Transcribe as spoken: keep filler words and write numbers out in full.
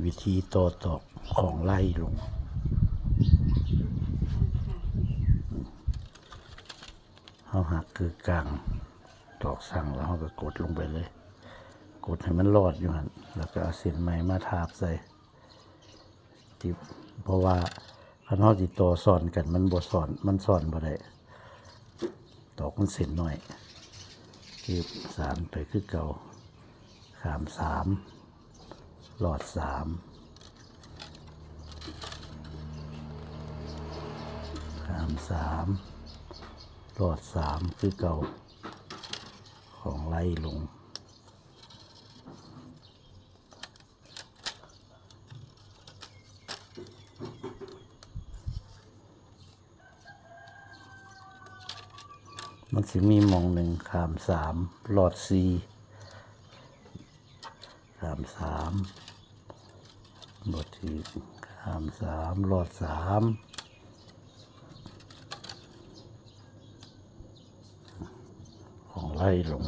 วิธีต่อตอกของไล่ลง เฮาหักกึ่งกลาง ตอกสั่งแล้วเฮาก็กดลงไปเลย กดให้มันลอดอยู่หั่น แล้วก็เอาเส้นไหมมาทาบใส่ ที่ เพราะว่าคันเฮาสิต่อซ้อนกัน มันบ่ซ้อน มันซ้อนบ่ได้ ตอกมันเส้นน้อย ที่สานไปคือเก่า ข้ามสาม ลอดสาม ข้ามสาม ลอดสาม คือเก่า ของไล่ลง มันสิมีหม่องหนึ่ง ข้ามสาม ลอดสี่ ข้ามสาม ลอดสี่ ข้ามสาม ลอดสาม ของไล่ลง